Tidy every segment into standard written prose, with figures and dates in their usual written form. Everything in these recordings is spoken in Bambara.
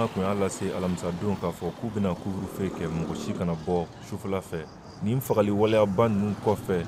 fanga kun y'a lase alamisadon k'a fɔ k'u bɛna couvre-feu kɛ, mɔgɔ si kana bɔ sufɛla fɛ. Nin fagali waleyaba ninnu kɔfɛ,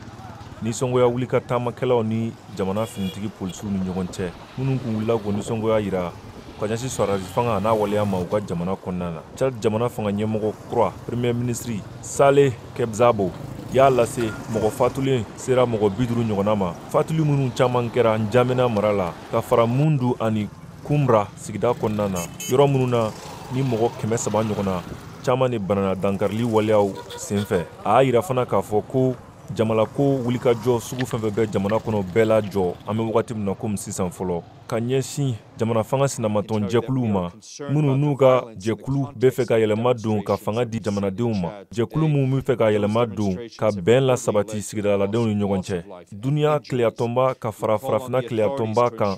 nisɔngoya wuli ka taamakɛlaw ni jamana finitigi polisiw ni ɲɔgɔn cɛ, minnu kun wulila k'o nisɔngoya yira ka ɲɛsin sɔrɔdasi fanga n'a waleya ma u ka jamana kɔnɔna na. Tchad jamana fanga ɲɛmɔgɔ kura, premier ministre Saleh Kebzabo, y'a lase mɔgɔ fatulen sera mɔgɔ 50 ɲɔgɔnna ma, fatuli minnu caman kɛra Njamena mara la, ka fara Mundu ani Kumra sigida kɔnɔna na, yɔrɔ minnu na ni mɔgɔ 300 ɲɔgɔnna caman de banana dankarili waleyaw senfɛ. A y'a yira fana k'a fɔ ko jamalako wulikajɔ sugu fɛn fɛn bɛ jamana kɔnɔ bɛɛ la jɔ an bɛ wagati min na komi sisan fɔlɔ, ka ɲɛsin jamana fanga sinamatɔn jɛkuluw ma, minnu n'u ka jɛkulu bɛ fɛ ka yɛlɛma don ka fanga di jamanadenw ma, jɛkulu minnu bɛ fɛ ka yɛlɛma don ka bɛn la sabati sigidaladenw ni ɲɔgɔn cɛ, duniya tileyatɔnba ka fara farafinna tileyatɔnba kan.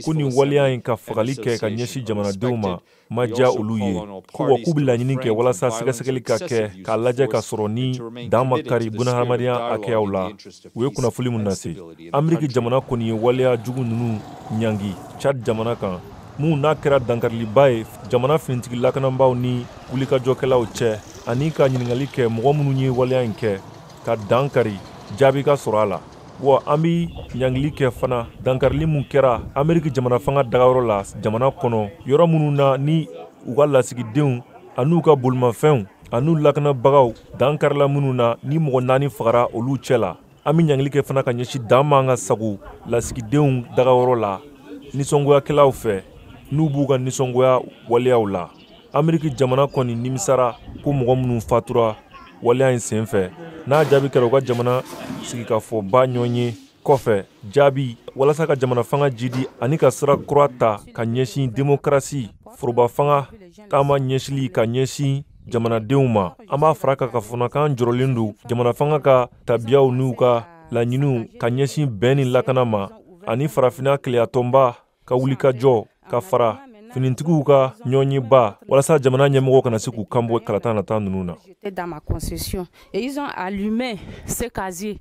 Ko nin waleya in ka fagali kɛ ka ɲɛsin jamanadenw ma ma diya olu ye, ko wa k'u bɛ laɲini kɛ walasa sɛgɛsɛgɛli ka kɛ k'a lajɛ ka sɔrɔ ni dan ma kari bunahadamadenya hakɛyaw la. U ye kunnafoni mun lase, Ameriki jamana kɔni ye waleya jugu ninnu ɲangi Tchad jamana kan, mun n'a kɛra dankariliba ye jamana finitigi lakanabaaw ni wulikajɔkɛlaw cɛ, ani ka ɲininkali kɛ mɔgɔ minnu ye waleya in kɛ ka dan kari, jaabi ka sɔrɔ a la. Wa an bɛ ɲangili kɛ fana dankarili mun kɛra Ameriki jamana fanga dagayɔrɔ la jamana kɔnɔ, yɔrɔ minnu na ni u ka lasigidenw an'u ka bolimafɛnw an'u lakanabagaw dan karila minnu na ni mɔgɔ 4 fagara olu cɛ la. An bɛ ɲangili kɛ fana ka ɲɛsin dan man ka sago lasigidenw dagayɔrɔ la nisɔngoyakɛlaw fɛ n'u b'u ka nisɔngoya waleyaw la. Ameriki jamana kɔni nimisara ko mɔgɔ minnu fatura waleya in senfɛ, n'a jaabi kɛra u ka jamana sigikafɔba ɲɔgɔn ye kɔfɛ jaabi walasa ka jamana fanga jidi ani ka sira kura ta ka ɲɛsin demokarasi foroba fanga taama ɲɛsili ka ɲɛsin jamanadenw ma. An b'a fara kan ka fɔ k'an jɔrɔlen don jamana fanga ka tabiyaw n'u ka laɲiniw ka ɲɛsin bɛn ni lakana ma, ani farafinna keleyatɔnba ka wulikajɔ ka fara finitigiw ka ɲɔgɔnyeba walasa jamana ɲɛmɔgɔw kana se k'u kanbɔ kalata nata ninnu na. Dans ma concession et ils ont allumé ce casier.